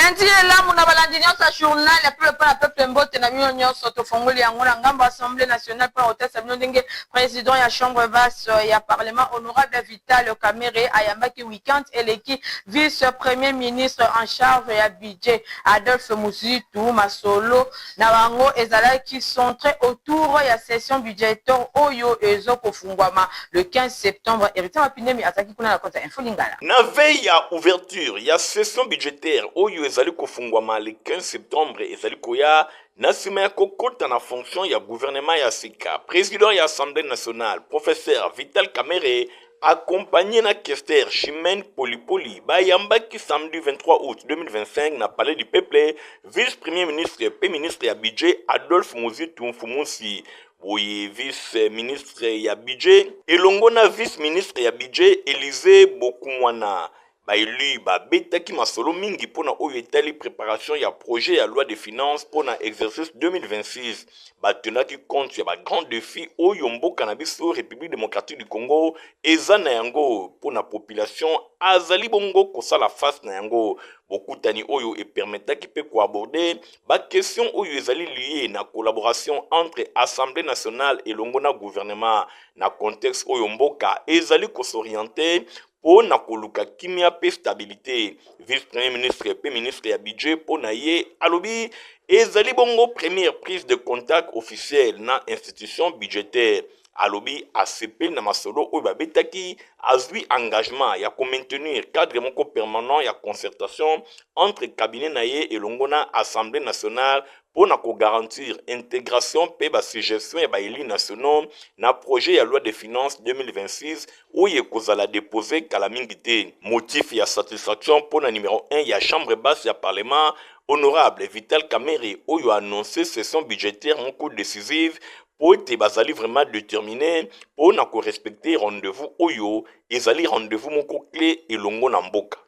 Lundi elamu na balandi nyonso ya journal ya peuple mpo na peuple. Mbote na bino nyonso. Tofongoli yango na ngambo ya Assemblée nationale mpona kotesa bino ndenge président ya chambre basse ya parlement, honorable Vital Kamerhe, ayambaki weekend eleki vice premier ministre en charge ya budget, Adolphe Muzito. Masolo na bango ezalaki centré autour ya session budgétaire oyo ezokofungwama le 15 septembre. Héritier Mapinemi azalaki kuna na kota Info Lingala. Na veille ya ouverture ya session budgétaire oyo ezali kofungwama le 15 septembre, ezali koya na nsima ya kokota na fonction ya gouvernement ya sika, président ya Assemblée nationale, professeur Vital Kamerhe, accompagné na questeur Chimène Polipoli, bayambaki samedi 23 août 2025 na Palais du Peuple vice premier ministre mpe ministre ya budget, Adolphe Muzito Mfumusi. Boye vice ministre ya budget elongo na vice ministre ya budget, Élysée Bokumwana, baélu babetaki masolo mingi mpona oyo etali préparation ya projet ya loi de finance mpona exercice 2026. Batenaki compte ya bagrand défi oyo mboka na biso République démocratique du Congo eza na yango mpona population azali bongo kosala face na yango. Bokutani oyo epermetaki mpe koaborder baquestion oyo ezali lié na collaboration entre Assemblée nationale elongo na gouvernement na contexte oyo mboka ezali kos'orienter mpo na koluka kimia mpe stabilité. Vice premier ministre mpe ministre ya budget, mpo na ye, alobi ezali bongo première prise de contact officielle na institution budgétaire. Alobi asepeli na masolo oyo babetaki, azwi engagement ya komaintenir cadre moko permanent ya concertation entre cabinet na ye elongo na Assemblée nationale mpo na kogarantir intégration mpe basuggestion ya baélus nationaux na projet ya loi de finance 2026 oyo ekozala déposé kala mingi te. Motif ya satisfaction mpo na numéro 1 ya chambre basse ya parlement, honorable Vital Kamerhe, oyo annoncé session budgétaire moko décisive mpo ete bazali vraiment déterminé mpo na korespecter rendez-vous oyo ezali rendez-vous moko clé elongo na mboka.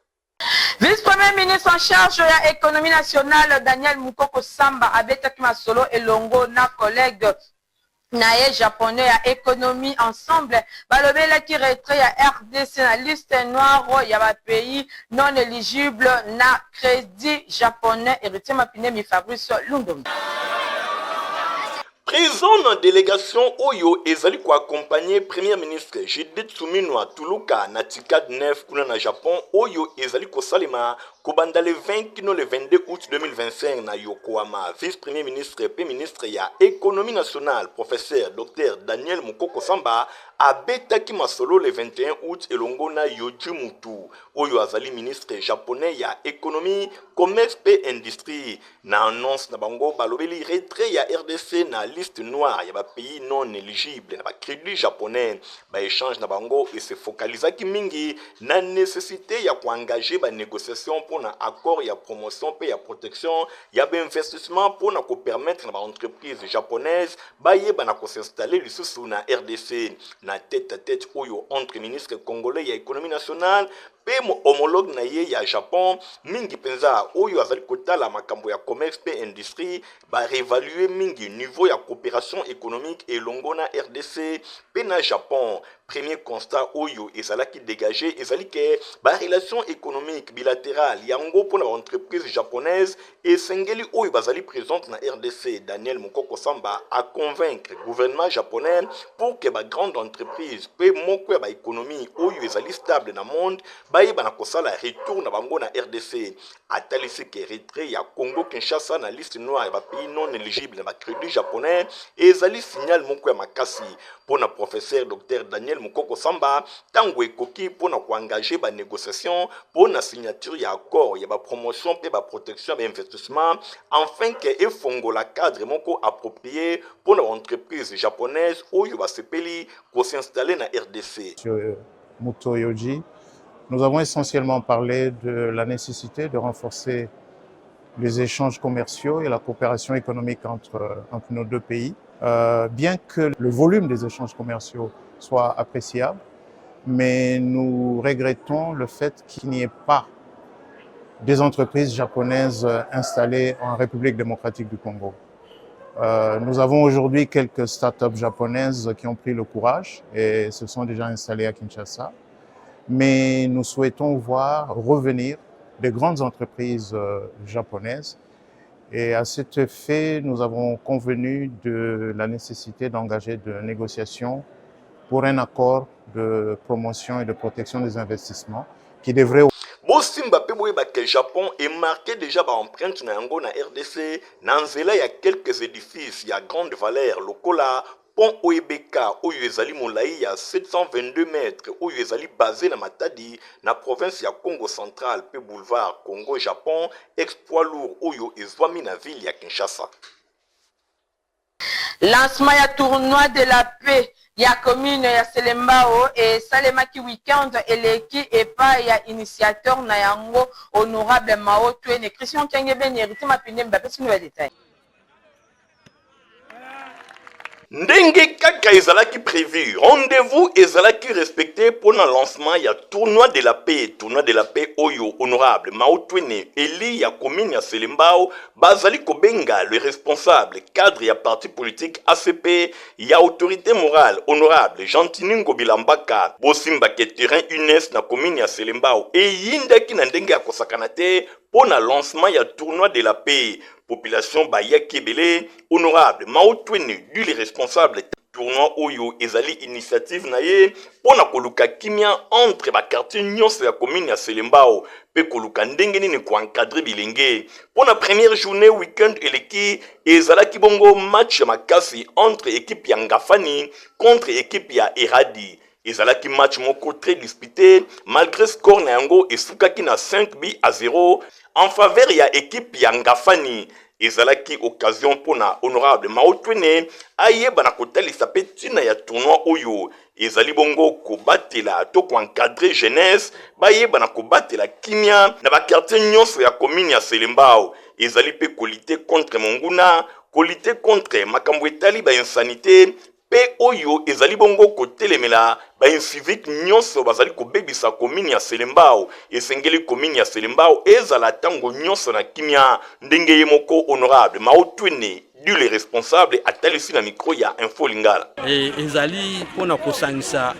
Vice-premier ministre en charge ya économie nationale, Daniel Mukoko Samba, abetaki masolo elongo na collègue na ye japonais ya économie. Ensemble balobelaki retrait ya RDC na liste noire ya bapays non éligible na crédit japonais. Héritier Mapinemi, Fabrice Lundomi. Présent na délégation oyo ezali koaccompagner premier ministre Judith Suminwa Tuluka na TICAD 9 kuna na Japon, oyo ezali kosalema kobanda le 20 kino le 22 août 2025 na Yokohama, vice premier ministre mpe ministre ya économie nationale, professeur dr Daniel Mukoko Samba, abetaki masolo le 21 août elongo na Yoji Muto, oyo azali ministre japonais ya économie, commerce mpe industrie. Na annonce na bango, balobeli retrait ya RDC na liste noire ya bapays non éligible na bacrédit japonais. Baéchange na bango ese focalisaki mingi na nécessité ya koengager banégociation mpona accord ya promotion mpe ya protection ya bainvestissement mpona kopermettre na baentreprise japonaise bayeba na kos'installer lisusu na RDC. Na tête à tête oyo entre ministre congolais ya économie nationale mpe homologue na ye ya Japon, mingi mpenza oyo azali kotala makambo ya commerce mpe industrie, baréévaluer mingi niveau ya coopération économique elongo na RDC mpe na Japon. Premier constat oyo ezalaki dégagé ezali ke barelation économique bilatérale yango mpona baentreprise japonaise esengeli oyo bazali présente na RDC. Daniel Mokoko Samba aconvaincre gouvernement japonais pour ke bagrande entreprise mpe moko ya baéconomie oyo ezali stable na monde bayeba na kosala retour na bango na RDC. Atalisi ke retrait ya Congo Kinshasa na liste noire ya bapays non éligible na bacrédit japonais ezali signal moko ya makasi. Mpo na professeur dr Daniel Mokoko Samba, ntango ekoki mpo na koengager banégociation mpo na signature ya accord ya bapromotion mpe baprotection ya bainvestissement, afin ke efongola cadre moko approprié mpo na baentreprise japonaise oyo basepeli kos'installer na RDC. Monsieur Muto Yoji, nous avons essentiellement parlé de la nécessité de renforcer les échanges commerciaux et la coopération économique entre nos deux pays. Bien que le volume des échanges commerciaux soit appréciable, mais nous regrettons le fait qu'il n'y ait pas des entreprises japonaises installées en République démocratique du Congo. Nous avons aujourd'hui quelques startups japonaises qui ont pris le courage et se sont déjà installées à Kinshasa. Mais nous souhaitons voir revenir des grandes entreprises japonaises. Et à cet effet, nous avons convenu de la nécessité d'engager de négociations pour un accord de promotion et de protection des investissements qui devrait Bosimba mpe boyeba ke Japon e marquer dejà ba empreintes na yango na rdc na nzela ya quelques edifices ya grande valeur lokola pont OEBK oyo ezali molayi ya 722 mètres oyo ezali base na Matadi na province ya Kongo central mpe boulevard Congo-Japon ex poids lourd oyo ezwami na ville ya Kinshasa. Lancement ya tournoi de la paix ya commune ya Selembao esalemaki week-end eleki epayi ya initiateur na yango honorable Mao Twene. Christian Kiangebeni, Heritier Mapindembe bapesi bino ba details. Ndenge kaka ezalaki prevu, rendez-vous ezalaki respecte pona lancement ya tournoi de la paix, tournoi de la paix oyo honorable Mao Twene, elu ya commune ya Selembao, Bazali kobenga le responsable cadre ya parti politique ACP ya autorite morale honorable Gentiny Ngobila Mbaka. Bosimba ke terrain Unes na commune ya Selembao eyindaki na ndenge ya kosakana te mpo na lancement ya tournoi de la paix. Population bayaki ebele. Honorable Mao Twene du le responsable Tournoi oyo ezali initiative na ye mpo na koluka kimia entre ba quartiers nyonso ya commune ya Selembao mpe koluka ndenge nini ko encadrer bilenge. Mpo na première journee week-end eleki, ezalaki bongo match ya makasi entre equipe ya Ngafani contre equipe ya Eradi. Ezalaki match moko très dispute malgre score na yango esukaki na 5 buts à 0 en faveur ya equipe ya Ngafani. Ezalaki occasion mpo na honorable Mao Twene ayeba na kotalisa mpe ntina ya tournoi oyo ezali bongo kobatela to ko encadrer jeunesse bayeba na kobatela kimia na ba quartiers nyonso ya commune ya Selembao. Ezali mpe ko lutter contre monguna, ko lutter contre makambo etali ba insanites mpe oyo ezali bongo kotelemela ba inciviques nyonso bazali kobebisa commune ya Selembao. Esengeli commune ya Selembao ezala tango nyonso na kimia, ndenge ye moko honorable Mao Twene du le responsable atalisi na micro ya Info Lingala. E, ezali mpo na kosangisa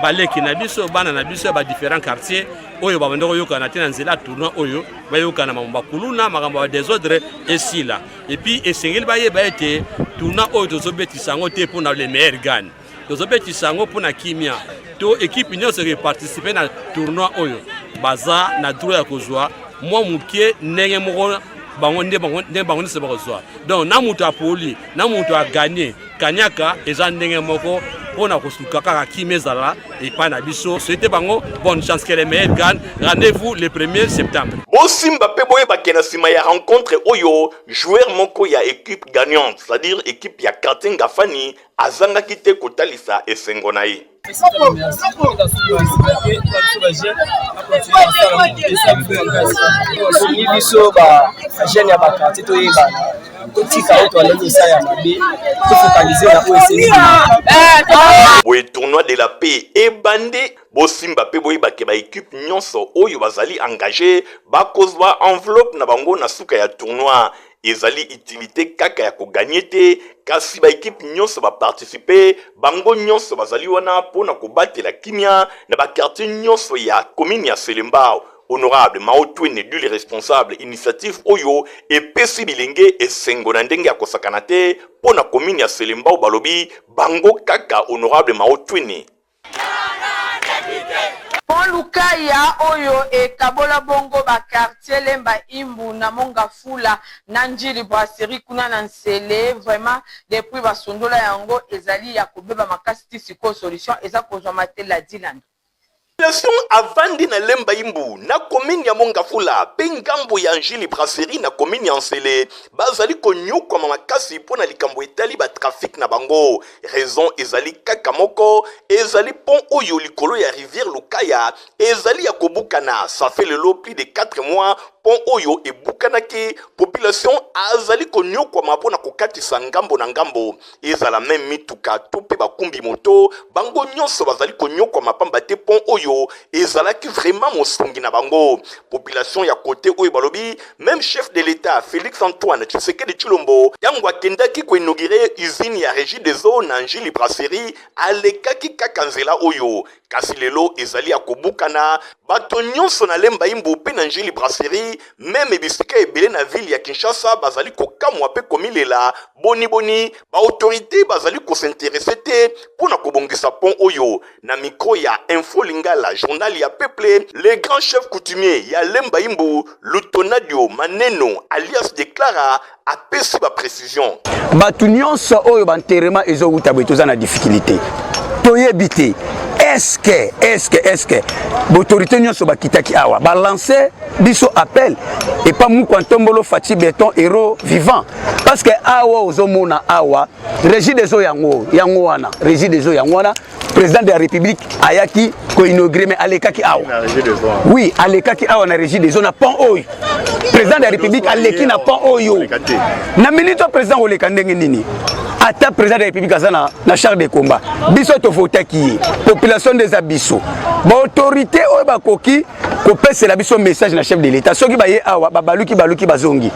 baleki na biso bana na biso ya ba différents quartiers oyo babanda koyokana te na nzela ya tournoi oyo bayokana makambo ya kuluna makambo ya desordre esila. Et puis esengeli bayeba ete tournoi oyo tozobetisa yango te mpo na le meilleur gagne, tozobetisa yango mpo na kimia. To ekipe nyonso ekoparticipe na tournoi oyo baza na droit ya kozwa mwa moke ndenge moko bango nde bango nde bango nyonso bakozwa. Donc na moto apoli na moto aganye kanyaka eza ndenge moko mpo na kosuka kaka kimia ezala epai na biso. Souhaite bango bonne chance, que le meilleur gagne. Rendez-vous le 1er septembre. Bosimba pe boyeba ke na sima ya rencontre oyo joueur moko ya equipe gagnante, c'est-à-dire equipe ya quartier Ngafani azangaki te kotalisa esengo na ye. Osungi biso ba jeune ya ba quartier toyebana, totika oyo toalaki kosala ya mabe, tofokalize na oyo esengi. Boye tournoi de la paix ebandi, bosimba pe boyeba ke ba equipe nyonso oyo bazali engage bakozwa enveloppe na bango na suka ya tournoi. Ezali utilite kaka ya ko gagner te, kasi ba equipes nionso ba participer, bango nionso bazali wana mpo na kobatela kimia na ba quartiers nionso ya commune ya Selembao. Honorable Mao Twene du le responsable initiative oyo epesi bilenge esengo na ndenge ya kosakana te mpo na commune ya Selembao balobi bango kaka Honorable Mao Twene. Pont Lukaya oyo ekabola bongo ba quartiers Lemba Imbu na Mont Ngafula na Ndjili Brasserie kuna na Nsele vraiment depuis basundola yango ezali ya kobeba makasi ti sikoyo solution eza kozwama te Ladi Lando. Population avandi na Lemba Imbu na commune ya Mont Ngafula pe ngambo ya Ndjili Brasserie na commune ya Nsele bazali konyokwama makasi mpo na likambo etali ba trafic na bango. Raison ezali kaka moko, ezali pont oyo likolo ya rivière Lukaya ezali ya kobukana. Ça fait lelo plus de 4 mois pont oyo ebukanaki, population azali konyokwama mpo na kokatisa ngambo na ngambo, ezala meme mituka to mpe bakumbi moto, bango nyonso bazali konyokwama pamba te pont oyo ezalaki vraiment mosungi na bango. Population ya cote oyo balobi meme chef de l'Etat Felix Antoine Tshisekedi Tshilombo tango akendaki ko inaugurer usine ya Regie des eaux na Ndjili Brasserie alekaki kaka nzela oyo. Kasi lelo ezali ya kobukana, bato nyonso na Lemba Imbu mpe na N'djili Brasserie, meme bisika ebele na ville ya Kinshasa bazali kokamwa mpe komilela boni boni ba autorites bazali ko s'interesser te mpo na kobongisa pont oyo. Na micro ya Info Lingala, journal ya peuple, le grand chef coutumier ya Lemba Imbu, Lutonadio Maneno alias de Clara apesi ba precision. Bato nyonso oyo ba enterrement ezowuta boye toza na difficulté, toyebi te eske eske eske bautorité nyonso bakitaki awa balance biso appel epa mukwa ntombolo Fatshi beton héros vivant, parce que awa ozomona awa régie des eaux yango yango wana, régie des eaux yango wana, président de la République ayaki koinaugurer, mais alekaki awa, oui, alekaki awa na régie des eaux, na pont oyo. Président de la République aleki na pont oyo na minute oyo. Président koleka ndenge nini? Ata président de la République aza na char de combat, biso tovotaki ye, population nde eza biso. Baautorité oyo bakoki kopesela biso message na chef de l'État, soki baye awa, babaluki baluki bazongi,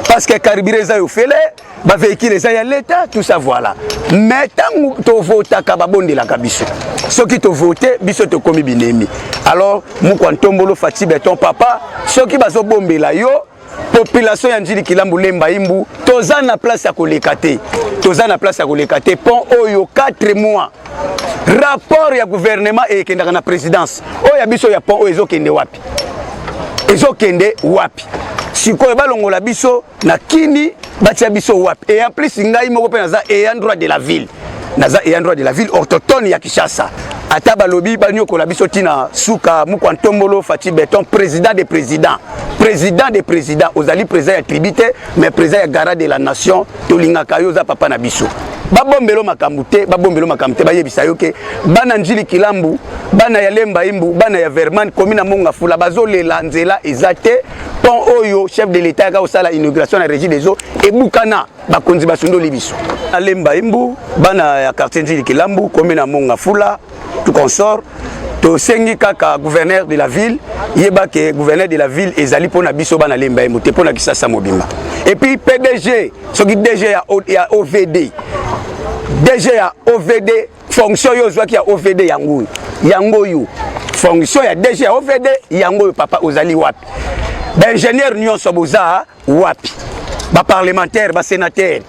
parce que carburant eza yofele, bavéhicule eza ya l'État, tout ça, voilà. Mais ntango tovotaka, babondelaka biso, soki tovote biso tokomi binemi. Alors mukwa ntombolo Fatshi beton papa, soki bazobombela yo, population ya Njili Kilambu, Lemba Imbu, toza na place ya koleka te, toza na place ya koleka te. Pont oyo 4 mois, rapport ya gouvernement ekendaka na présidence. Oyo ya biso ya pont oyo ezokende wapi? Ezokende wapi? Sikoyo balongola biso na kini, batia biso wapi? Et en plus ngai moko mpe naza ayant droit de la ville, naza ayant droit de la ville autochtone ya Kinshasa. Ata balobi banyokola biso ntina suka. Mukwa ntombolo Fatshi beton, président des présidents, président des présidents, ozali président ya tribu te, mais président ya garant de la nation. Tolingaka yo, oza papa na biso. Babombelo makambo te, babombelo makambo te. Bayebisa yo ke bana Njili Kilambu, bana ya Lemba Imbu, bana ya Verman, komi na Monga Fula, bazolela, nzela eza te. Pont oyo chef de l'État yaka kosala inauguration na régie des eaux ebukana, bakonzi basundoli biso. Lemba Imbu, bana ya quartier Njili Kilambu, komi na Monga Fula, tout consort, tosengi kaka gouverneur de la ville. Yeba ke gouverneur de la ville ezali mpona biso bana Lemba Imbu te, mpona Kisasa mobimba. Et puis PDG, soki DG ya OVD, DG ya OVD, fonction oyo ozwaki ya OVD yango oyo, yango oyo fonction ya DG ya OVD yango oyo. Papa, ozali wapi? Baingénieur nyonso boza wapi? Baparlementaire, basénateur,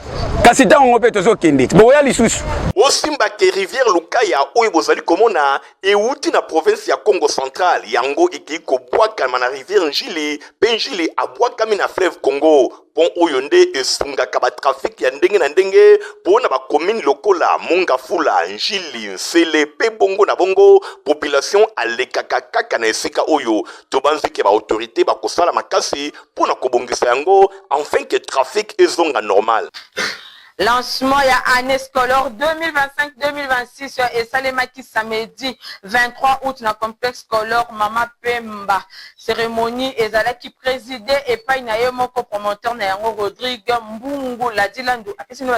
kasi ntango yango mpe tozokende, bokoya lisusu. Bosimba ke rivière Lukaya oyo bozali komona ewuti na province ya Congo Central, yango ekei kobwakama na rivière Njili, mpe Njili abwakami na fleuve Congo. Pont oyo nde esungaka batrafic ya ndenge na ndenge mpo na bacommune lokola Mongafula, Njili, Nsele mpe bongo na bongo. Population alekaka kaka na esika oyo. Tobanzi ke baautorité bakosala makasi mpo na kobongisa yango afin ke trafic ezonga normal. Lancement ya année scolaire 2025-2026 esalemaki samedi 23 août na complexe scolaire Mama Pemba. Cérémonie ezalaki présidé epai na ye moko promoteur na yango, Rodrigue Mbungu Ladilandu. Apesi no.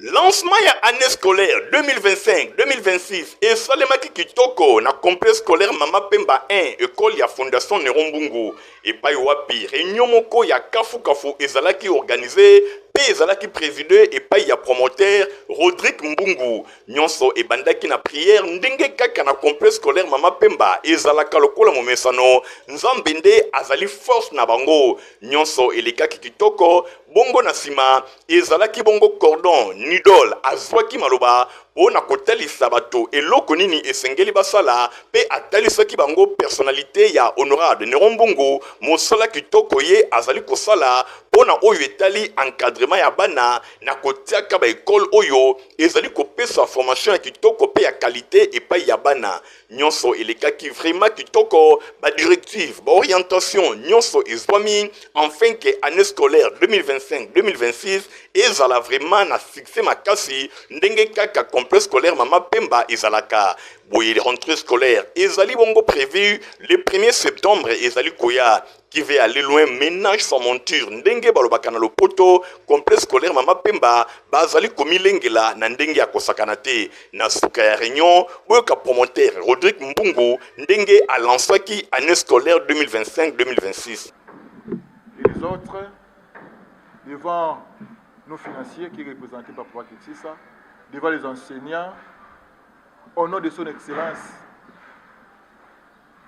Lancement ya année scolaire 2025-2026 esalemaki kitoko na complexe scolaire Mama Pemba 1, école ya Fondation Néron Mbungu, epai wapi réunion moko ya kafukafu ezalaki organisé mpe ezalaki présidé epai ya promoteur Rodrigue Mbungu. Nyonso ebandaki na prière, ndenge kaka na complexe scolaire Mama Pemba ezalaka lokola momesano. Nzambe nde azali force na bango. Nyonso elekaki kitoko. Bongo na nsima ezalaki bongo cordon Nidol azwaki maloba mpo na kotalisa bato eloko nini esengeli basala, mpe atalisaki bango personnalité ya honorable Néron Mbungu, mosala kitoko ye azali kosala mpo na oyo etali encadrement ya bana na kotiaka baekole oyo ezali kopesa formation ya kitoko mpe ya qualité epai ya bana. Nyonso elekaki vraiment kitoko, badirective, baorientation nyonso ezwami afin ke année scolaire 2025-2026 ezala vraiment na succès makasi, ndenge kaka complexe scolaire Mama Pemba ezalaka boye. Rentrée scolaire ezali bongo prévu le 1er septembre ezali koya. Qui veut aller loin ménage sa monture, ndenge balobaka na lopoto. Complexe scolaire Mama Pemba bazali komilengela na ndenge ya kosakana te. Na suka ya réunion, boyoka promoteur Rodrigue Mbungu ndenge alansaki année scolaire 2025-2026. Et les autres, devant nos financiers qui est représenté par Papa Ketissa, devant les enseignants, au nom de son Excellence,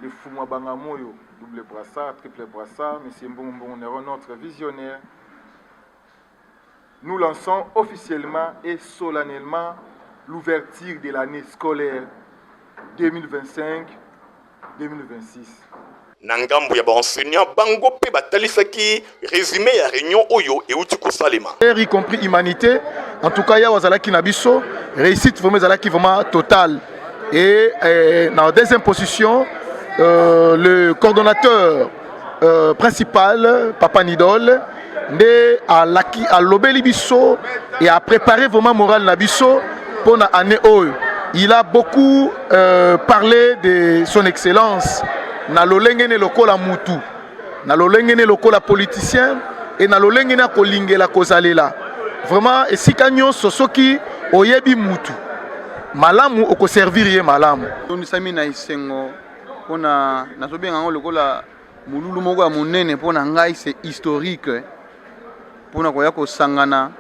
Le Fumwa Bangamoyo, double brassard, triple brassard, Monsieur Mbongo Mbongo Neron, notre visionnaire. Nous lançons officiellement et solennellement l'ouverture de l'année scolaire 2025-2026. Na ngambo ya ba enseignants, bango mpe batalisaki resume ya reunion oyo euti kosalema. Y compris humanité. En tout cas, Yawe azalaki na biso, réussite vraiment ezalaki vraiment totale. Et eh, na deuxième position, euh, le coordonnateur euh, principal, Papa Nidol, nde alaki alobeli biso et a préparé vraiment moral na biso pour na année oyo. Il a beaucoup euh, parlé de son excellence na lolenge ne lokola mutu, na lolenge ne lokola politicien et na lolenge na kolingela kozalela. Vraiment esika nyonso soki oyebi mutu malamu okoservir ye malamu. Tondisami na esengo mpona nazobenga yango lokola molulu moko ya monene mpo na ngai, c'est historique mpona koya kosangana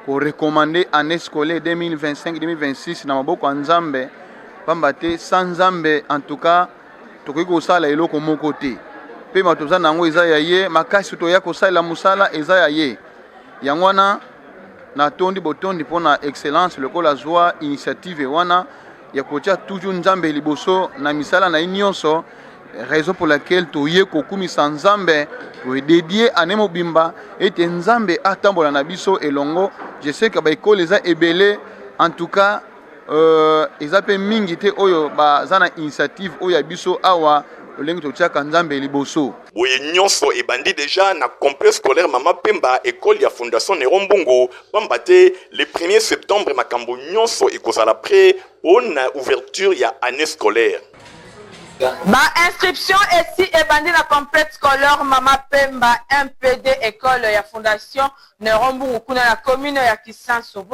korecommande année scolaire 2025-2026 na maboko ya Nzambe, pamba te sans Nzambe en tout cas tokoki kosala eloko moko te, mpe bato toza na yango eza ya ye, makasi toya kosalela mosala eza ya ye. Yango wana natondi botondi mpo na excellence lokola azwa initiative wana ya kotia toujours Nzambe liboso na misala na ye nyonso, raison pour laquelle toye kokumisa Nzambe, toyededie année mobimba ete Nzambe atambola na biso elongo. Je sais que ba école eza ebele, en tout cas eza mpe mingi te oyo baza na initiative oyo ya biso awa lolenge totiaka Nzambe liboso. Boye nyonso ebandi deja na complexe scolaire Mama Pemba, ecole ya Fondation Neron Mbungu, pamba te le 1er septembre makambo nyonso ekozala près pona ouverture ya annee scolaire. Ba inscription esi ebandi na complexe scolaire Mama Pemba MPD ecole ya Fondation Neron Mbungu kuna na commune ya Kisanso.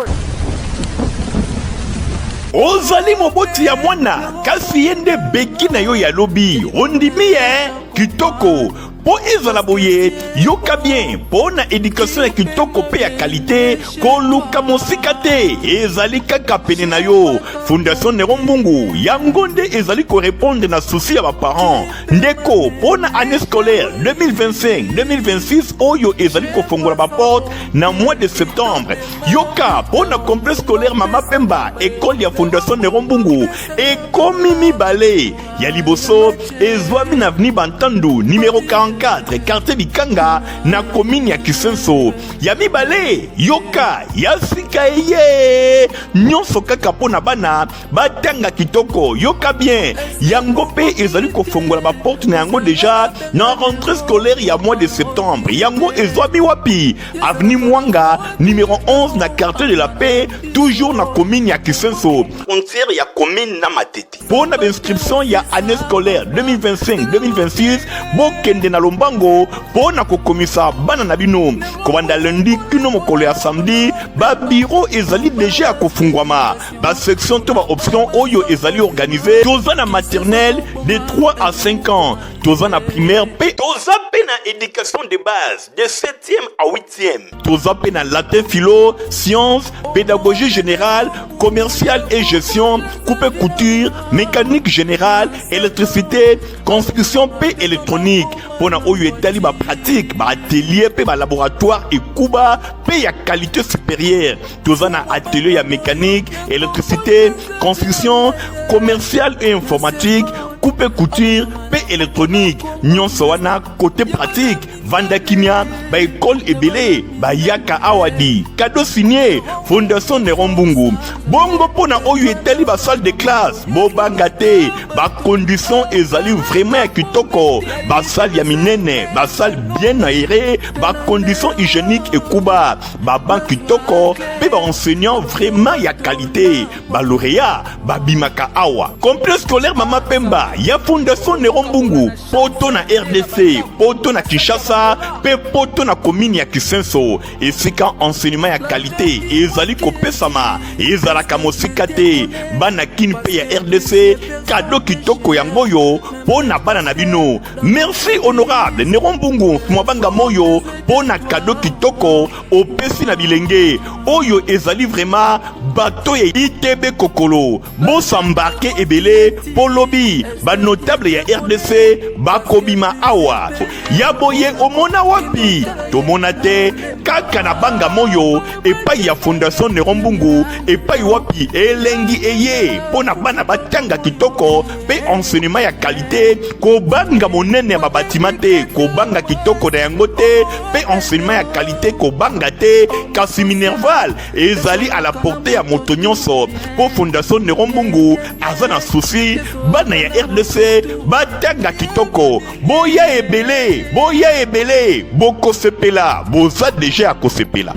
Ozali moboti ya mwana kasi ye nde beki na yo ya lobi, ondimi ye kitoko mpo ezala boye. Yoka bien, mpo na education ya kitoko mpe ya kalite, koluka mosika te, ezali kaka pene na yo. Fondation Neron Mbungu yango nde ezali korepondre na souci ya baparent. Ndeko, mpo na année scolaire 2025-2026 oyo ezali kofongola baporte na mois de septembre, yoka, mpo na complexe scolaire Mama Pemba, ekole ya Fondation Neron Mbungu ekomi mibale. Ya liboso ezwami na avenue Bantandu numero 44, quartier Bikanga, na commune ya Kisenso. Ya mibale, yoka, ya sika eye nyonso kaka mpo na bana batanga kitoko. Yoka bien, yango mpe ezali kofongola baporte na yango deja na rentrée scolaire ya mois de septembre. Yango ezwami wapi? Avenue Mwanga numero 11 na quartier de la Paix, toujours na commune ya Kisenso, frontière ya commune na Matete. Mpo na bainscription ya année scolaire 2025-2026, bokende na lombango mpo na kokomisa bana na bino. Kobanda lundi kino mokolo ya samedi, babiro ezali deja ya kofungwama. Basection to baoption oyo ezali organise: toza na maternelle de 3 à 5 ans, toza na primaire mpe toza mpe na éducation de base de 7e à 8e, toza mpe na latin, philo, science, pédagogie générale, commerciale et gestion, coupe couture, mécanique générale, électricité, construction mpe électronique. Mpo na oyo etali bapratique, baatelier mpe balaboratoire ekuba mpe ya qualité supérieure, toza na atelier ya mécanique, électricité, construction, commerciale et informatique, coupe couture mpe électronique. Nyonso wana côté pratique. Vanda kimia, baekole ebele bayaka awa di cadeau signé Fondation Neron Mbungu. Bongo mpo na oyo etali basalle de classe, bobanga te, bacondition ezali vraiment ya kitoko, basalle ya minene, basalle bien aérée, bacondition hygiénique ekuba, baban kitoko mpe baenseignant vraiment ya qualité. Balauréat babimaka awa. Complexe scolaire Mama Pemba ya Fondation Neron Mbungu, poto na RDC, poto na Kinshasa. Kinshasa mpe poto na komini ya Kisenso, esika enseignement ya kalite ezali kopesama, ezalaka mosika te. Bana Kin mpe ya RDC, kado kitoko yango oyo mpo na bana na bino. Merci honorable Nero Mbungu Mwabanga Moyo mpo na kado kitoko opesi na bilenge oyo ezali vraiment bato ya ITB Kokolo. Bosambarke ebele mpo lobi banotable ya RDC bakobima awa. Ya boye omona wapi? Tomona te kaka na banga moyo epai ya Fondation Nero Mbungu, epai wapi elengi eye mpo na bana batanga kitoko mpe enseignement ya kalite. Kobanga monene ya babatima te, kobanga kitoko na yango te, mpe enseignement ya kalite kobanga te, kasi minerval ezali à la portée ya moto nyonso mpo Fondation Nero Mbungu aza na souci bana ya RDC batanga kitoko. Boya ebele, boya ebele, bokosepela, boza deja ya kosepela.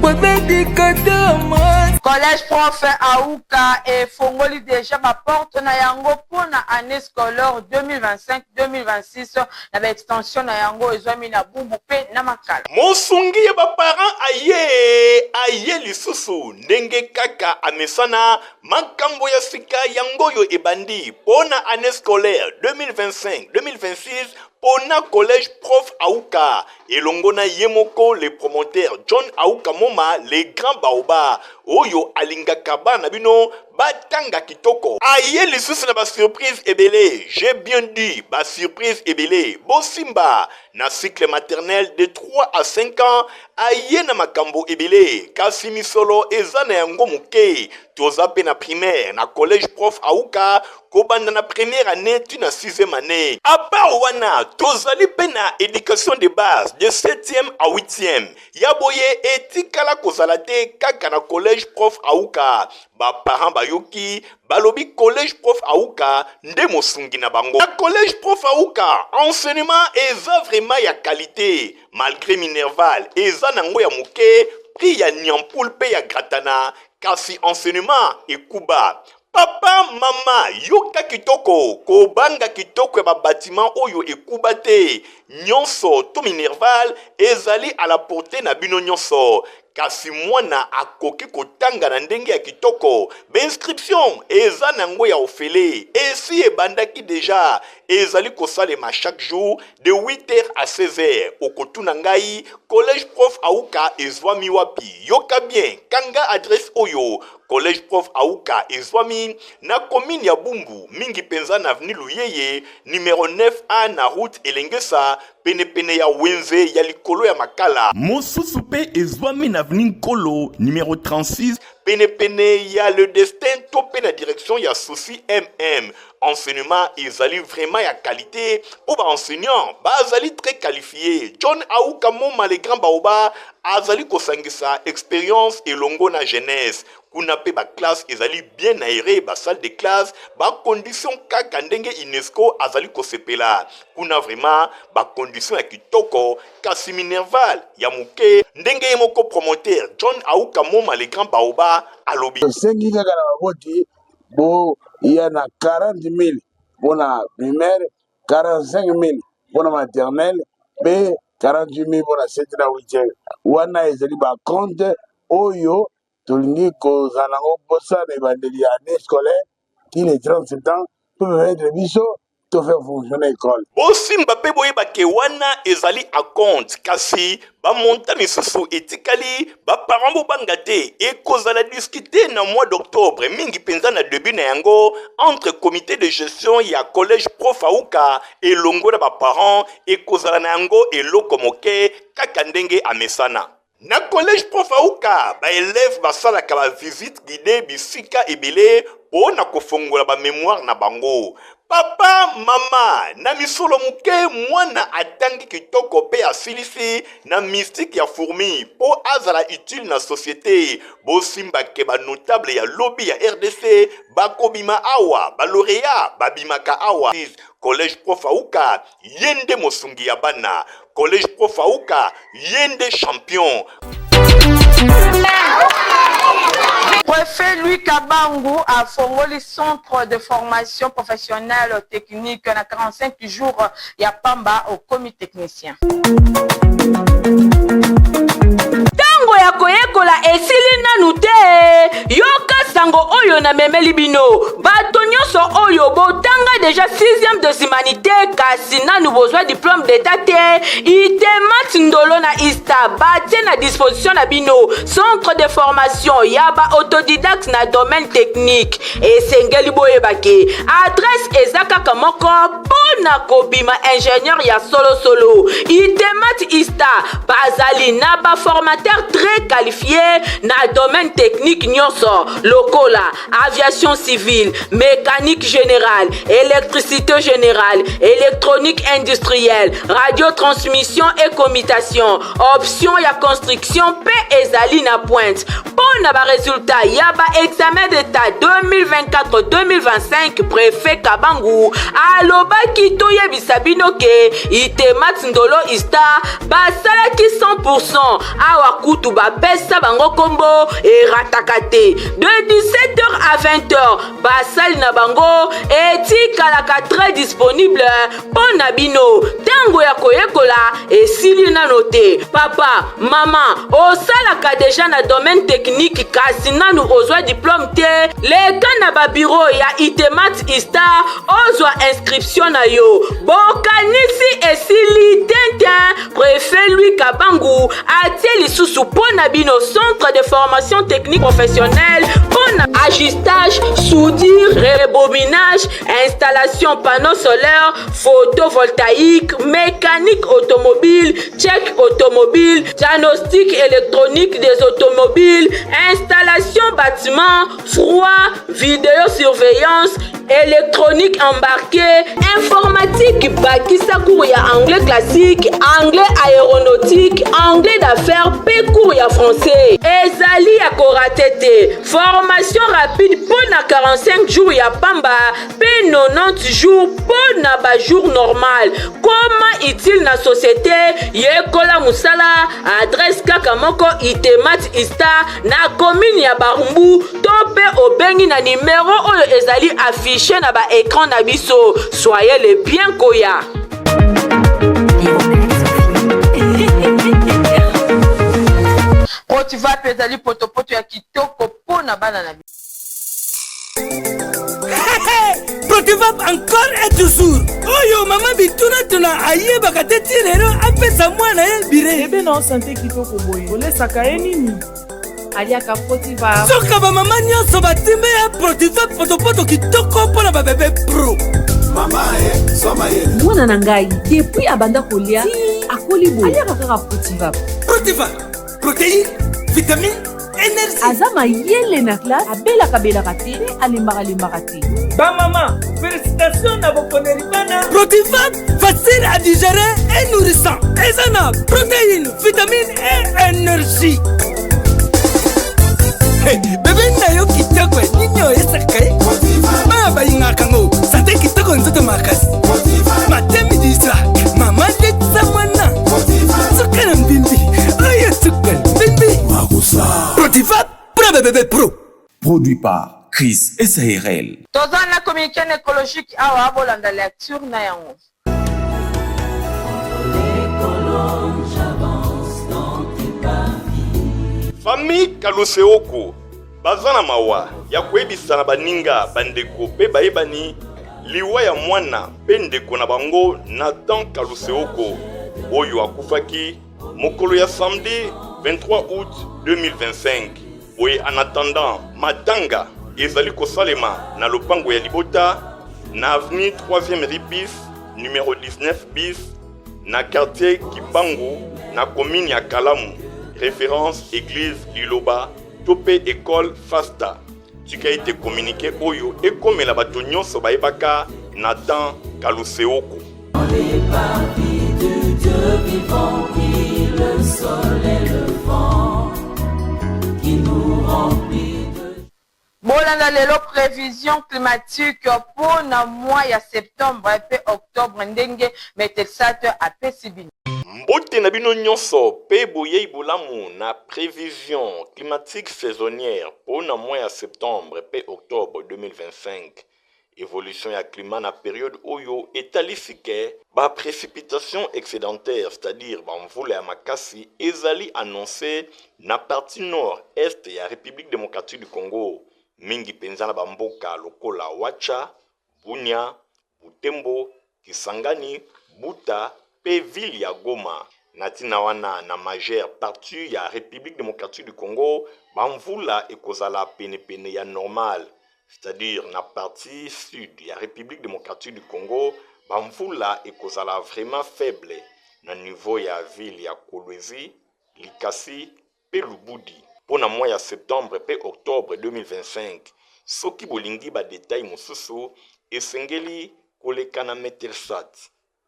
Collège Prof Auka efongoli deja ba porte na yango mpo na annee scolaire 2025-2026 na ba extension na yango ezwami na Bumbu mpe na Makala. Mosungi ya ba parents aye aye lisusu ndenge kaka amesana. Makambo ya sika yango oyo ebandi mpo na annee scolaire 2025-2026 pona collège Prof Auka elongo na ye moko le promoteur John Auka Moma le grand baoba oyo alingaka bana na bino batanga kitoko. Aye lisusu na ba surprise ebele, j'ai bien dit ba surprise ebele. Bosimba na cycle maternel de 3 à 5 ans aye na makambo ebele, kasi misolo eza na yango moke. Toza pe na primaire na collège Prof Auka kobanda na première année ti na sixième année. À part wana tozali pe na education de base de septième à huitième. Ya boye etikala kozala te kaka na collège Prof Auka. Ba parents bayoki balobi collège Prof Auka nde mosungi na bango. Na collège Prof Auka enseignement eza vraiment ya qualite malgre minerval eza nango ya moke, prix ya niampoule pe ya gratana, kasi enseignement ekuba. Papa, mama, yoka kitoko, kobanga kitoko ya ba batiment oyo ekuba te. Nyonso to minerval ezali à la portee na bino nyonso. Kasi mwana akoki kotanga na ndenge ya kitoko. Ba inscription eza nango ya ofele, esi ebandaki dejà, ezali kosalema chaque jour de 8 heures à 16 heures. Okotuna ngai collège Prof Auka ezwami wapi? Yoka bien, kanga adresse oyo, Collège Prof Auka ezwami na commune ya Bumbu, mingi penza na avenue Luyeye, numero 9A na route Elengesa, penepene ya wenze ya likolo ya Makala. Mosusu pe ezwami na avenue Nkolo, numero 36, penepene ya Le Destin to pe na direction ya Souci MM. Enseignement ezali vraiment ya qualite po ba enseignants bazali très qualifie. John Auka Moma le grand baoba azali kosangisa experience elongo na jeunesse. Kuna pe ba classe ezali bien aere, ba salle de classe, ba conditions kaka ndenge UNESCO azali kosepela. Kuna vraiment ba conditions ya kitoko, kasi minerval ya moke, ndenge ye moko promoteur John Auka Moma le grand baoba alobi. Tosengi kaka na baboti boya na 40 000 mpona primaire, 45 000 mpona maternelle mpe 48 000 mpona 7 na 8. Wana ezali bacompte oyo tolingi kozala nango mposa na ebandeli ya année scolaire ti le 30 septembre mpo permettre biso to faire fonctionner école. Bosimba mpe boyeba ke wana ezali acompte, kasi ba montant misusu etikali, ba parents bobanga te, ekozala discute na mois d'octobre, mingi penza na debut na yango entre comite de gestion ya collège Prof Auka elongo na ba parents, ekozala na yango eloko moke kaka ndenge amesana. Na collège Prof Auka, ba elèves basalaka ba visites guidees bisika ebele po na kofongola ba memoires na bango. Papa, mama, na misolo moke mwana atangi kitoko pe asilisi na mystique ya fourmi po azala utile na societe. Bosimba ke ba notables ya lobi ya rdc bakobima awa, ba laureats babimaka awa. Collège Prof Auka ye nde mosungi ya bana. Collège Prof Auka ye nde champion. Préfet Louis Kabangu afongoli centre de formation professionnelle technique na 45 jours ya pamba okomi technicien. Ntango ya koyekola esili nanu te. Yoka sango oyo namemeli bino. Bato nyonso oyo botanga deja 6e de humanité kasi nanu bozwa diplôme d'état te, Itemat Ndolo na Ista batie na disposition na bino centre de formation ya ba autodidacte na domaine technique. Esengeli boyeba ke adresse eza kaka moko mpo na kobima ingénieur ya solosolo. Itemat Ista bazali na ba formateur très qualifié na domaine technique nyonso lokola aviation civile, mécanique générale, électricité générale, électronique industrielle, radiotransmission et commutation, option ya construction mpe ezali na pointe. Mpo na ba résultat ya ba examen d'état 2024-2025, préfet Kabangu alobaki toyebisa bino ke Itemat Ndolo Ista basalaki 100%. Awa kutu bapesa bango kombo erataka te. De 17h à 20h basali na bango etikalaka très disponible mpo na bino. Ntango ya koyekola esili nano te. Papa, mama, osalaka deja na domaine technique kasi nanu ozwa diplome te, leka na babiro ya Itemat Ista ozwa inscription na yo. Bokanisi esili tintin. Préfet Louis Kabangu atie lisusu mpo na bino centre de formation technique professionnelle mpo na ajustage, soudure, rebobinage, installation panneau solaire, photovoltaïque, mécanique automobile, check automobile, diagnostic électronique des automobiles, installation bâtiment, froid, vidéosurveillance, électronique embarquée, informatique, bakisa cours ya anglais classique, anglais aéronautique, anglais d'affaires pe cours ya français. Ezali ya korate te. Formation rapide mpo na 45 jours ya pamba pe 90 jours mpo na ba jours normal. Koma utile na société, yekola mosala, adresse kaka moko Itemat Ista na commune ya Barumbu to mpe obengi na nimero oyo ezali affiche na ba écran na biso. Soyez le bien koya. Protiva mpe ezali potopoto ya kitoko mpo na bana na Protivap encore et toujours. Oyo mama bituna tuna ayebaka te ti lelo apesa mwana ye bire. Bebe na sante kitoko boye. Olesaka ye nini? Aliaka Protivap. Soka ba mama nyonso batimbe ya Protivap potopoto kitoko mpo na ba bebe pro. Mama e, soma ye. Mwana na ngai depuis abanda kolia ti akoli boye aliaka kaka Protivap. Protivap, protéine, vitamine Energie. Aza mayele na classe, abelaka belaka te mpe alembaka lembaka te. Ba mama, félicitations na boponeli bana. Protivat, facile à digérer et nourrissant. Eza na protéines, vitamines et énergie. Hey, bebe na yo kitoko nini oyesaka ye bana balingaka yango sante kitoko nzoto makasi matemi distra mama ndetisa mwana suka na mbimbi oyo suka mbimbi Protiva pro bébé pro. Produit par Chris SARL. Toza na communiqué écologique awa bolanda lecture na yango. Famille Kaluseoko baza na mawa ya koyebisa na baninga, bandeko mpe bayebani liwa ya mwana mpe ndeko na bango Nathan Kaluseoko oyo akufaki Mokolo ya samedi 23 août 2025, boye en attendant matanga ezali kosalema na lopango ya libota na avenue 3e rue bis numero 19 bis na quartier Kimbangu na commune ya Kalamu, reference eglise Liloba to pe ecole Fasta. Tika ete communique oyo ekomela bato nyonso bayebaka Nathan Kaluseoko. Bolanda lelo prevision climatique mpo na mois ya septembre mpe octobre ndenge Metelsat apesi bino. Mbote na bino nyonso pe boyei bolamu na prevision climatique saisonnière po na mois ya septembre pe octobre 2025. Evolution ya climat na periode oyo etalisi ke ba precipitations excedentaires, c'est-à-dire ba mvula ya makasi ezali annonce na partie nord est ya Republique democratique du Congo, mingi penza na ba mboka lokola Watcha, Bunia, Butembo, Kisangani, Buta mpe ville ya Goma. Na ntina wana, na majeure partie ya Republique democratique du Congo, ba mvula ekozala penepene ya normale, c'est-à-dire na partie sud ya Republique democratique du Congo, ba mvula ekozala vraiment faible na niveau ya ville ya Kolwezi, Likasi mpe Lubudi mpo na mois ya septembre mpe octobre 2025. Soki bolingi ba details mosusu, esengeli koleka na Metelsat.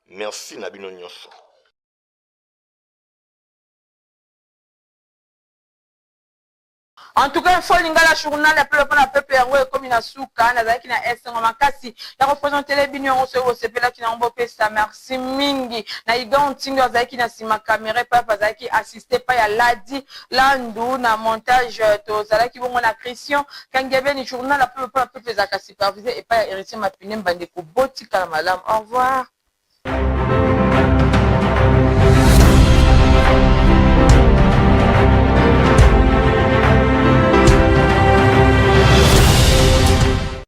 Merci na bino nyonso. En tout cas, info lingala journal ya peuple pona peuple yango ekomi na suka. Nazalaki na esengo makasi ya kopresentele bino yango. Soki bosepelaki na yango, bopesa merci mingi na Igan Ntindo azalaki na nsima camera, epai azalaki assiste epai ya Ladi Landu na montage. Tozalaki bongo na Christian Kangebeni. Journal ya peuple pona peuple ezalaka supervisé epai ya Héritier Mapine. Bandeko, botikala malamu, au revoir.